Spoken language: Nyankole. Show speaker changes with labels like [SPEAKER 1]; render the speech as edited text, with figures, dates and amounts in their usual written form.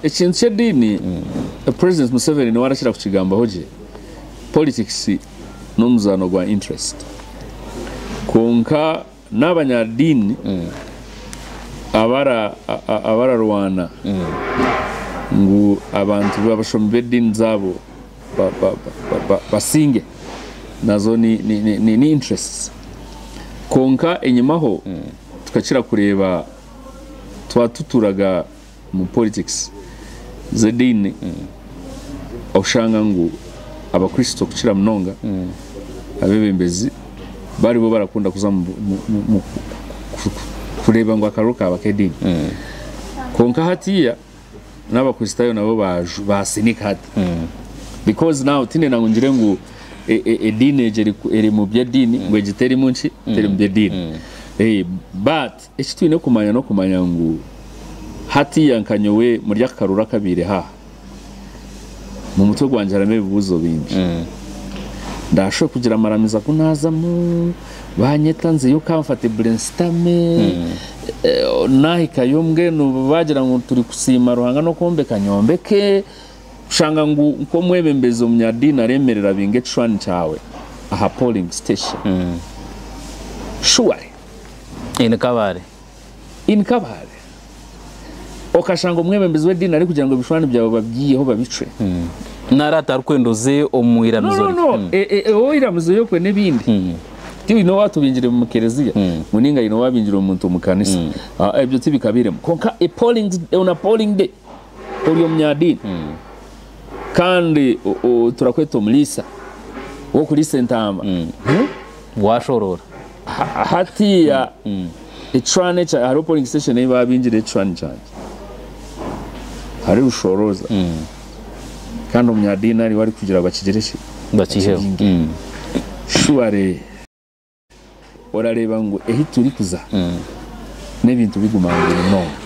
[SPEAKER 1] Ekintu ky'ediini, President Museveni niwe arakira kukigambaho gye, politics n'omuzaano gwa interest. Kwonka n'abanyadiini abara abararwana ngu abantu abashomi b'ediini zaabo basinge nazo ni, ni, ni, ni, ni interests. Kwonka enyimaho tukakira kureeba twatuturaga mu politics z'ediini oshanga ngu Abakristo kukira munonga abebembezi baribo barakunda kuza mu kureeba ngu akaruru kaaba ak'ediini. Kwonka hatiiya n'Abakristaayo nabo baasinika hati because now tindenda ngu ngire ngu ediini egi eri mu by'ediini ngu egi terimu nki teri mu by'ediini. But eki twine kumanya n'okumanya ngu hatiiya nka nyowe muri aka karuru akabaireho aha, Omu mutwe gwangye harimu ebibuuzo bingi. Ndaashube kugira amaramizo agu naazamu, baanyeta nzeyo comfortably nsitame, naahikayo mbwenu baagira ngu turi kusiima Ruhanga n'okwombeka nyombeke, kushanga ngu nk'omwebembezi omunyadiini areemerera abinga ekishushani kyawe aha polling station. Surely.
[SPEAKER 2] In Kabale.
[SPEAKER 1] In Kabale. Okashanga omwebembezi w'ediini arikugira ngu ebishwani byawe babyiheho babicwe.
[SPEAKER 2] Nari atarikwenda oze omu iramizo
[SPEAKER 1] rye. No, no, no. Owe iramizo ryokwe n'ebindi. Tihaine owaatubingire omu kereziya ngu nainga haine owaabingire omuntu omu kanisa. Ebyo tibikabairemu. Kwonka a polling, on a polling day, ori omunyadiini kandi turakweta omuriisa w'okuriisa entaama.
[SPEAKER 2] Waashoroora.
[SPEAKER 1] Hatiiya ekishushani ekya hariho polling station ei baabingire ekishushani kyangye ahari Rushoroza kandi omunyadiini ariho arikugira bakigire ki?
[SPEAKER 2] Bakiiheho.
[SPEAKER 1] Bakibinge. Surely orareeba ngu ahi turikuza n'ebintu bigumangaine munonga.